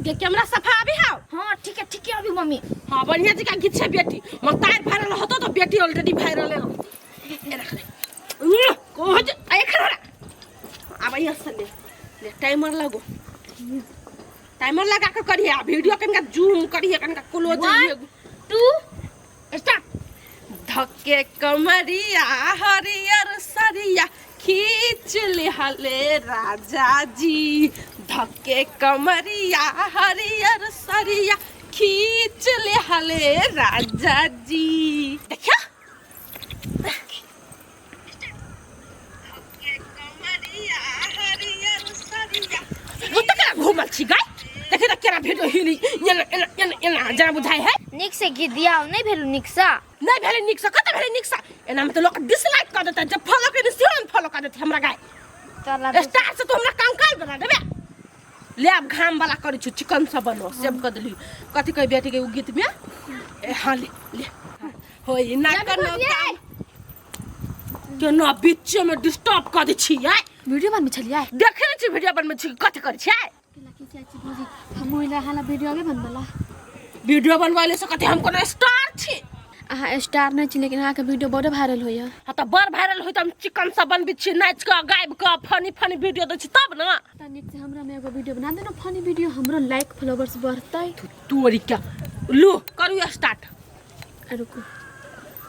गे कैमरा सफा आबी हाउ। हाँ ठीक है, ठीक है अभी मम्मी। हाँ बढ़िया जगह गीत छै बेटी, मतार वायरल होतो तो बेटी ऑलरेडी वायरल है। ए रख ले। कोह जे ए खड़ा आब यहाँ से ले ले, टाइमर लगो, टाइमर लगा के करिए आ वीडियो कनिका जूम करिए, कनिका क्लोज। 1 2 स्टार्ट। धक्के कमरिया हरियर सरिया खींच लिहले राजा जी, धक्के कमरिया हरियर सरिया खींच लिहले राजा जी। देखियो घूमल छी गाय, देखे त केना वीडियो हिली एना एना एना एना जेना बुझाइ है। नीक से गीत दिया नहीं भेलु नीक से? नहीं भेलै नीक से, कत भेलै नीक से? एना में त लोक डिसलाइक कर देतै, जब फॉलो केने सेहो ने फॉलो कर देतै हमरा गाय। चला स्टार से तो हमरा कंकाल बना देबे। ले आब घाम वाला करै छु, चिकन सब बनो सेव कर देली। कथी कहै बेटी के उ गीत में? ए हां ले ले होई ना करनो काम केना बीचे में डिस्टर्ब कर दै छी आइ। वीडियो बनबै छलियै? देखे नै छी वीडियो बनबै छी, कथी करै छी आइ? केला की चाची भौजी हम ओइ हाला वीडियो बनबला। वीडियो बनबै से कथी हम कोनो स्टार छी? अहाँ स्टार नहि छी, लेकिन अहाँके वीडियो बड़ वायरल होइया। हाँ तऽ बड़ वायरल होय तऽ हम चिकन सब बनबै छी, नाचि कऽ गाबि कऽ फनी फनी वीडियो दै छी तब ने। तऽ नीक से हमरा में एगो वीडियो बना देना फनी वीडियो, हमरो लाइक फॉलोवर्स बढ़तै। तोरी के लू करू स्टार्ट। रुकू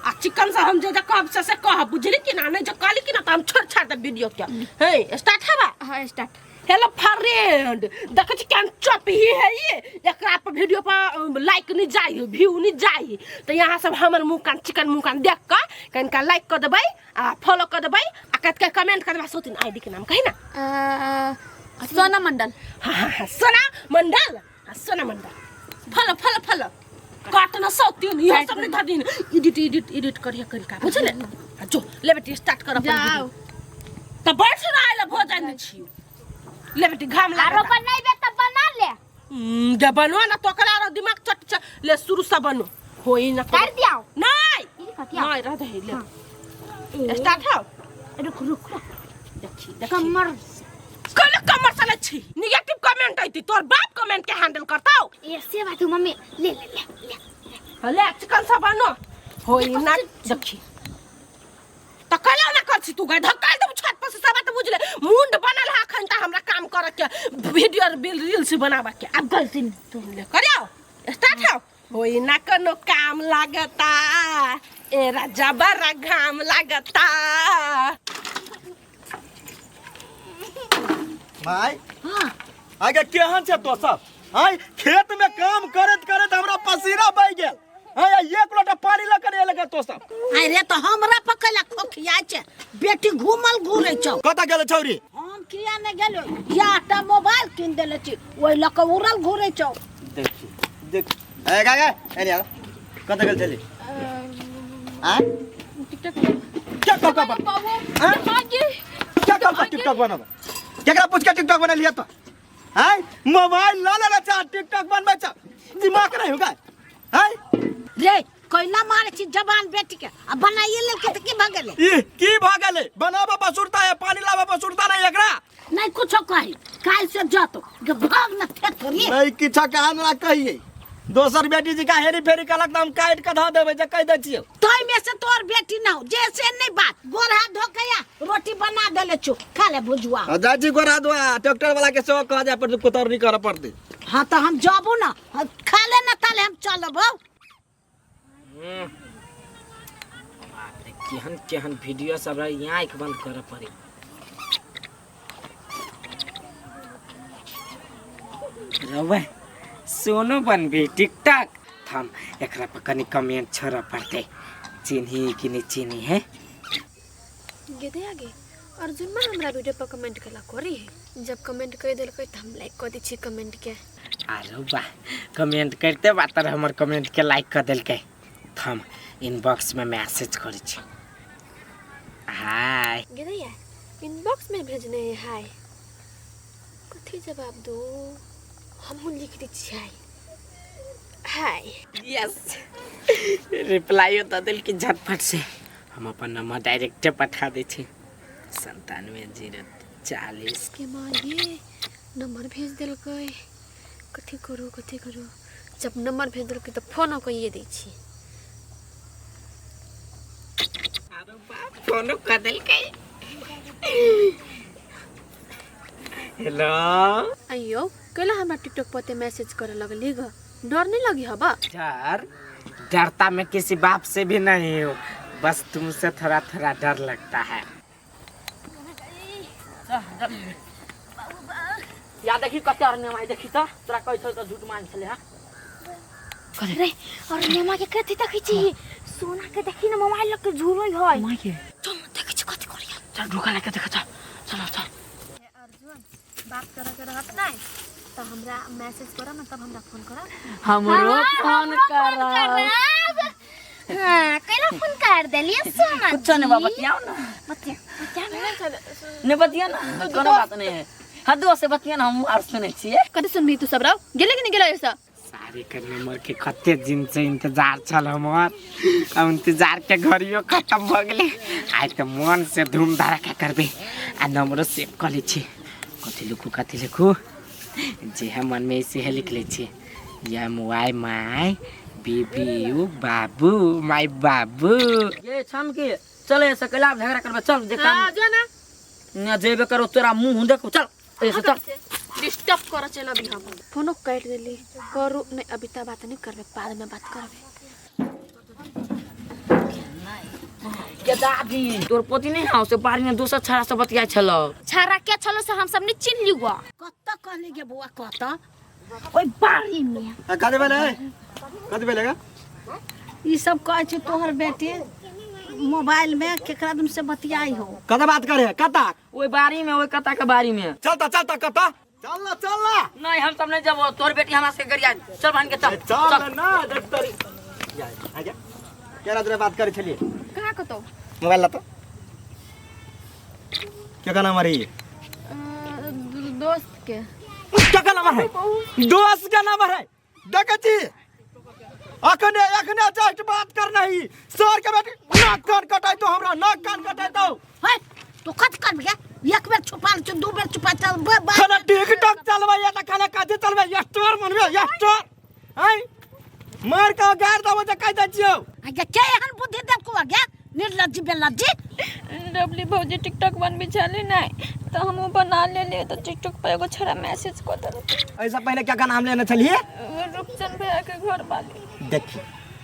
आ चिकन से हम जे जे कहब से से कहब, बुझली कि ना? नहीं जे कहली कि ना तऽ हम छोड़ छाड़ देब वीडियो के। हे स्टार्ट हवा? हाँ स्टार्ट। हेलो फ्रेंड, देखै छी केहन चपही है ये, एकरा पर वीडियो पर लाइक नहीं जाई, व्यू नहीं जाई, तो यहाँ सब हमर मुँह कान चिकन मुँह कान देख कऽ कनिका लाइक कऽ देबै आ फॉलो कऽ देबै आ कतके कमेंट कऽ देबै। सौतीन आईडी के नाम कही ना। सोना मंडल। हाँ हाँ हाँ सोना मंडल, हाँ, सोना मंडल। फॉलो फॉलो फॉलो काट ना सौतीन, इहो सब नहीं धर दिन, एडिट एडिट एडिट करिए कनिका, बुझले? हाँ, जो ले बेटी स्टार्ट कर अपन जाओ। वीडियो। तऽ बैठ ना, आइल भोजन नहि छियौ। ले बेटी घाम आरो लागत। बनैबे तऽ बना ले। जे बनवा ना तो ओकरा आरो दिमाग चट च ले शुरू से बनो होई ना। कर दियाओ। नहीं ई कटिया। नहीं रह दे, ले स्टार्ट हो। रुक रुक रुक। देखी देखी कमर कल कमर से छी, निगेटिव कमेंट आइती तोर बाप कमेंट के हैंडल करताओ। ऐसे बात हो मम्मी, ले ले ले ले। ले चिकन सा बनो होई ना। देखी त कला ना कर छी तू गाय धक्का देब छत पर से सब बात बुझले। मुंड बनल है अखन त हमरा काम करे के वीडियो रील्स बनाबे के। अब गलती नहीं तुम ले करियो स्टार्ट हो। होई ना कोनो काम लागता ए राजा बड़ा घाम लागता। माय। हाँ। आगे केहन छै तो सब? आय खेत में काम करत करत हमरा पसीना बहि गेल। आय एक लोटा पानी लऽ के एलक तो सब। अरे तो हमरा पकैला खोखिया छै, बेटी घूमल घूरे छौ। कतऽ गेल छौरी? हम किया ने गेलो, या मोबाइल कीन देले छी ओहि लऽ कऽ उड़ल घूरे छौ। देखी देख ए गा गा एने आ, कतऽ गेल छली? आय टिकटॉक। क्या कब कब क्या कब टिकटॉक बनब? केकरा पूछ के टिकटॉक बनेलियै तो? आय मोबाइल ल लेने छ टिकटॉक बनबै छ, दिमाग नहीं होगा? आय रे कैला मारे छी जवान बेटी के, आ बनाइए लेलकै तऽ की भऽ गेलै? ई की भऽ गेलै? बनाबऽ पर सुरता है, पानी लाबऽ पर सुरता नहीं एकरा। नहीं कुछो कही, काल्हि से जतो गे भाग न थेथरी। नहीं किछो कहा ना कहिए, दोसर बेटी जी का हेरी फेरी कहलक तऽ हम काटि कऽ धऽ देबै, जे कहि दै छियौ। तोय में से तोर बेटी न हो जैसे नहीं बात। गोर हाथ धो के आ रोटी बना देले छु, खा ले भुजुआ। आ जाइ छी गोर हाथ धोआ, ट्रैक्टर वाला के सेहो कह जाय पड़तै, कुतरनी करऽ पड़तै। हाँ तो हम जाबू ना, हाँ, खा ले ना ताले हम चलब हौ। बाप रे, केहन केहन वीडियो सब रहे, आँखि बंद करऽ पड़े। रौआ सोनो बनबी टिकटॉक? थम एकरा पर कनी कमेंट छोड़ऽ पड़तै, चिन्ही कि नहीं चिन्ही है। गेदे आगे अर्जुन माँ हमरा वीडियो पर कमेंट कला करी है, जब कमेंट कर देलकै तऽ हम लाइक कऽ दै छी कमेंट के। आरो बा कमेंट करते बा तर हमर कमेंट के लाइक कर देलकै। थम इनबॉक्स में मैसेज करै छी हाय। गेदे यार इनबॉक्स में भेजने है हाय, कथी जवाब दू? हमहूँ लिख दै छी हाय हाय। यस रिप्लाइयो दऽ देलकै झटफट से। हम अपन नंबर डायरेक्टे पठा दै छी, 97 0 40। के माँ ये नंबर भेज देलकै, कथी करू कथी करू। जब नंबर भेज देलकै तऽ फोनो कइए दै छी। फोनो कऽ देलकै। हेलो। अयो कैला हमरा टिकटॉक पर ते मैसेज करे लगली ग? डर नहीं लगी हबा? डर? डरता मैं किसी बाप से भी नहीं हूँ, बस तुमसे थोड़ा थोड़ा डर लगता है। या देखी कते और नेमाई देखी त तोरा कहै छौ त झूठ मान छले। हां रे और नेमा के कथी देखै छी? सोना के देखी न मोबाइल लग के झूलै है। माय के चल न देखै छी कथी करिया। चल ढोका लग के देख, चल चल चल। अर्जुन बात करे के रहत नहीं तो हमरा मैसेज कर न, तब हमरा फोन कर। हमरो फोन कर। हां कैला फोन कर देलिए सोना? कुछ नहीं बाबा, बतियाओ ना। बतिया बतिया ना। नहीं बतिया ना, कोनो बात नहीं है। हाँ दोस्त से बतिया ना, हम आर सुनै छियै। कथी सुनबी तू सब राव? गेले कि नहीं गेले ऐसा? सारे के नंबर के कते दिन से इंतजार छल हमर, आ इंतजार के घड़ियो खत्म भ गेलै। आइ तऽ मन से धूम धड़ाका करबै आ नंबरो सेव कऽ लै छी। कथी लिखू कथी लिखू, जे है मन में ऐसे है लिख लै छी। M why my B B you बाबू माय बाबू। ये छम के चले से कैला झगड़ा करबे, चल जे काम। हां जो ना न जेबे करो तोरा मुंह देखो, चल ऐसे चल। डिस्टर्ब कर चल अभी हम फोनो काट देली। करू नहीं अभी त बात नहीं करबे, बाद में बात करबे। ये दादी तोर पति नहीं how से बारी में दोसर छाड़ा से बतिया छलो। छाड़ा के छलो से हम सब ने चिन्ह लियो। कत कहली गे बुआ कत ओइ बाड़ी में कथी भेलै? कथी भेलै गा? ई सब कहै छै तोहर बेटी मोबाइल में केकरा तुम से बतियाई हो। कता बात करे कता? ओइ बाड़ी में, ओइ कता के बाड़ी में। चलता चलता कता चल ना चल ना। नहीं हम सब नहीं जब तोर बेटी हमरा से गरिया। चल बहन के चल चल ना डॉक्टर। जा आ जा। केरा जरे बात करे छलिए? कहाँ कतो? मोबाइल ला तो। क्या का नाम रही? दोस्त के। क्या का नाम है? दोस्त का नाम है। देखै छी अखने अखने जस्ट बात करना ही सर के बेटी नाक कान कटाई तो हमरा नाक कान कटाई तो। है तू कत कर गया? एक बेर छुपा छ, दू बेर छुपा चल खाना टिकटॉक चलबै या त खाना कथी चलबै? स्टोर मनबे स्टोर हैं मार के गार दबो जे कह दै छियौ। आ के एहन बुद्धि देलको गया निर्लज्जी बेलज्जी? डबली भौजी टिकटॉक बनबी छली नहीं तो हम बना लेलिए तो टिकटॉक पर एगो छोरा मैसेज कऽ देलकै। ऐसा पहले क्या का नाम लेने छलिए? रूपचंद भैया के घर वाली। देखी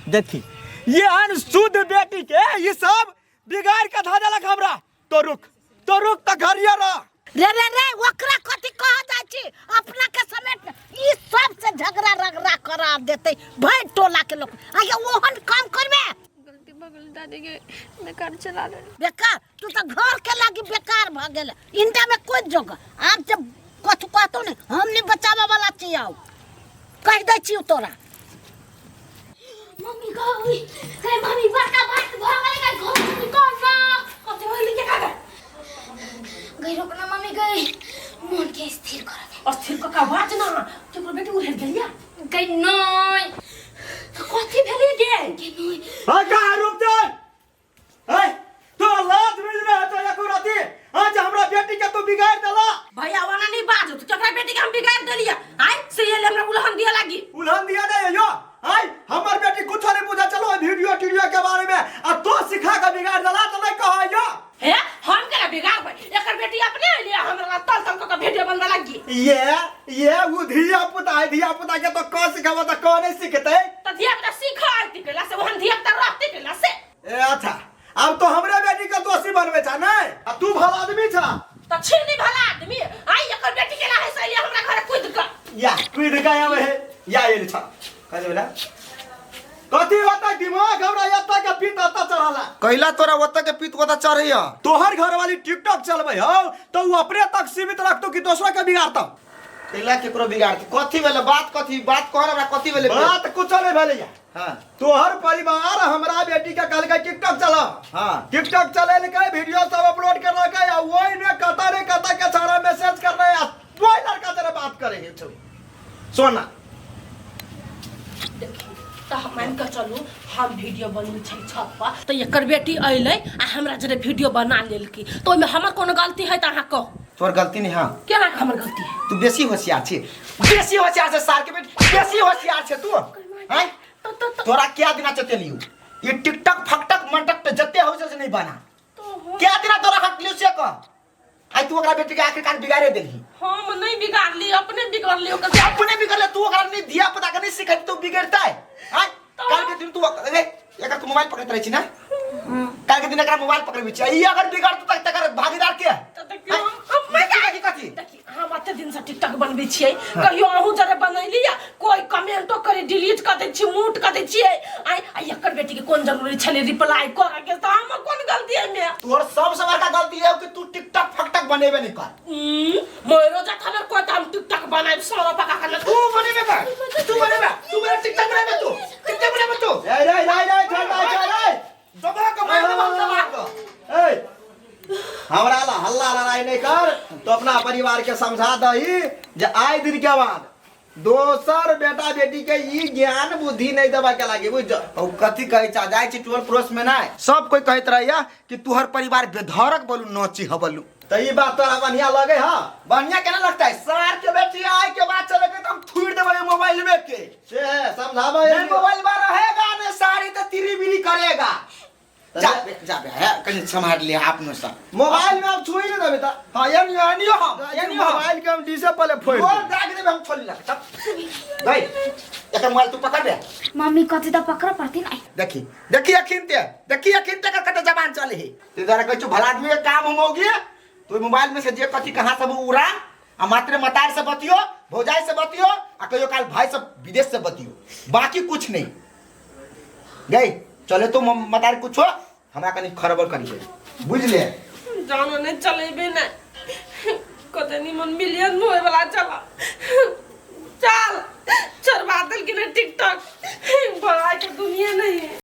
देखी ये अन शुद्ध बेटी के ये सब बिगाड़ के धा देलक हमरा। तो रुक तो रुक त घरिया रह। रे रे रे ओकरा कथी कह जाइ छी? अपना के समेट ई सब से झगड़ा रगड़ा करा देते भई टोला के लोग। आ ओहन काम करबे? गलती भऽ गेल दादी के, बेकार चला ले। बेकार तू तो घर के लागी बेकार भ गेल। इंटा में कोई जोग आब जब कथु कहतो ने हम नहीं बचावे वाला छी। आउ कह दै छी तोरा। मम्मी गई गई मम्मी बड़का बात भ गेलै गई घर से निकल ना। कथी होइल के काका? गई रुक ना मम्मी गई मन के स्थिर कर दे। अस्थिर कका बात ना केकरो बेटी उठे गेलिया? गई नहीं। तो कथी भेलै गे? गई नहीं। हां का रुक जा। ए तो लाज मिल रहा है तो एको राती आज हमरा बेटी के तू बिगाड़ देला। भैया वाला नहीं बाजू तो केकरा बेटी के हम बिगाड़ देलिया? आइ से ये हमरा उलहन दिया लागी। उलहन दिया नहीं यो। आई हमर बेटी कुछ नहीं पूछा चलो वीडियो टीडियो के बारे में आ तो सिखा के बिगाड़ देला तो नहीं कह यो। हे हम केना बिगाड़बै? एकर बेटी अपने अइली हमरा तल तल क के वीडियो बनबे लागी। ये उ धिया पुता है, धिया पुता के तो क सिखाबो त क नहीं सिखतै। त धिया पुता सिखा आती केला से ओहन धिया पुता रहती केला से। ए अच्छा अब तो हमरे बेटी के दोषी बनबे छा नहीं आ तू भला आदमी छा त छीनी भला आदमी। आई एकर बेटी केना है से अइली हमरा घर कूद क। या कूद के आवे है या ये छा कह देला कथी होता दिमाग हमरा एता के पीत ओता चढ़ला। कैला तोरा ओता के पीत ओता चढ़ैया? तोहर घर वाली टिकटॉक चलबै हौ तो उ अपने तक सीमित रखतो कि दोसरा के बिगाड़तो? कैला केकरो बिगाड़ती? कथी भेलै बात? कथी बात कह हमरा कथी भेलै? बात कुछ नहीं भेलै। हां तोहर परिवार हमरा बेटी के कहलकै टिकटॉक चला। हां टिकटॉक चलेलकै, वीडियो सब अपलोड करलकै आ ओइ में कता रे कता के सारा मैसेज कर रहे आ ओइ लड़का तेरे बात करे है सोना। त हम मान के चलू हम वीडियो बनबै छै छत पर त एकर बेटी अइलै आ हमरा जरे वीडियो बना लेलकी तो ओइमे हमर कोनो गलती है त अहाँ कहू। तोर गलती नहीं। हाँ केना के हमर गलती है? तू बेसी होशियार छी, बेसी होशियार छे सार के बेटी, बेसी होशियार छे तू। हैं तोरा क्या दिना चतेलियो ये टिकटक फकटक मटक ते जते हो से नहीं बना, क्या दिना तोरा हटलियो से कह। आई तू ओकरा बेटी के आखिरकार बिगाड़े देलही। हम नहीं बिगाड़ली, अपने बिगड़ली ओकर। अपने बिगड़ले, तू ओकरा नहीं धिया पुता के नहीं सिखै तू बिगड़तै। हैं काल के दिन तू ए एकर तू मोबाइल पकड़ैत रहै छी ना, काल के दिन एकरा मोबाइल पकड़बै छी, ई अगर बिगड़तौ त तकर भागीदार के है? तऽ देखियौ हैं? हम देखी कथी देखी हम एते दिन से टिकटॉक बनबै छियै, कहियो अहूँ जरे बनैली या कोई कमेंटो करी डिलीट कऽ दै छी, म्यूट कऽ दै छियै। आइ आ एकर बेटी के कोन जरूरी छलै रिप्लाई करऽ के, तऽ हमर कोन गलती है मे? तोहर सबसे बड़का गलती है कि तू टिकटॉक फकटक बनेबे नहीं कर। मोरो जखन कोई तऽ हम टिकटॉक बनाएब सरो पका के तू बनेबे बा, तू बनेबे, तू बने टिकटॉक बनेबे, तू टिकटॉक बनेबे तू। रे रे रे रे छोड़ दे, छोड़ दे। दबा के मार देबो दबा के। ए हमरा ला हल्ला लड़ाई नहीं कर, तो अपना परिवार के समझा दही जे आए दिन के बाद दोसर बेटा बेटी के ई ज्ञान बुद्धि नहीं देबा के लागी, बुझ। ओ कथी कहै छ, जाइ छी टोल पड़ोस में ना सब कोई कहैत रहैया कि तुहर परिवार बेधरक बोलू नची हबलू। त ई बात तोरा बढ़िया लगे हा? बढ़िया केना लगता है सार के बेटी, आए के बाद चले के हम थुड़ देबै मोबाइल में के। से है समझाबे नहीं मोबाइल बा रहेगा ने सारी त तिरी बिरी करेगा। जा जा बे है कनी संभाल ले आपनो सब मोबाइल में अब छुई नहीं देबे त। हां यानी यानी हम यानी हम मोबाइल के हम डीसे पहले फोड़ गोल दाग देबे हम छोड़ी लग तब गई एकर मोबाइल तू पकड़ ले। मम्मी कथी त पकड़ पड़ती ना। देखी देखी अखिन ते, देखी अखिन ते कर कते जबान चले हे। ते द्वारा कहै छौ भला आदमी के काम हम हो गया तो मोबाइल में से जे कथी कहां सब उड़ा आ मात्र मतार से बतियो, भौजाई से बतियो आ कहियो काल भाई सब विदेश से बतियो, बाकी कुछ नहीं। गई चले तो मतार कुछ हो हमरा कनी खरबर करिए बुझले। जानो नहीं चलेबे ना कते निमन मिलियन होए वाला चला चल चरवा दल के टिकटॉक बड़ा के दुनिया नहीं है।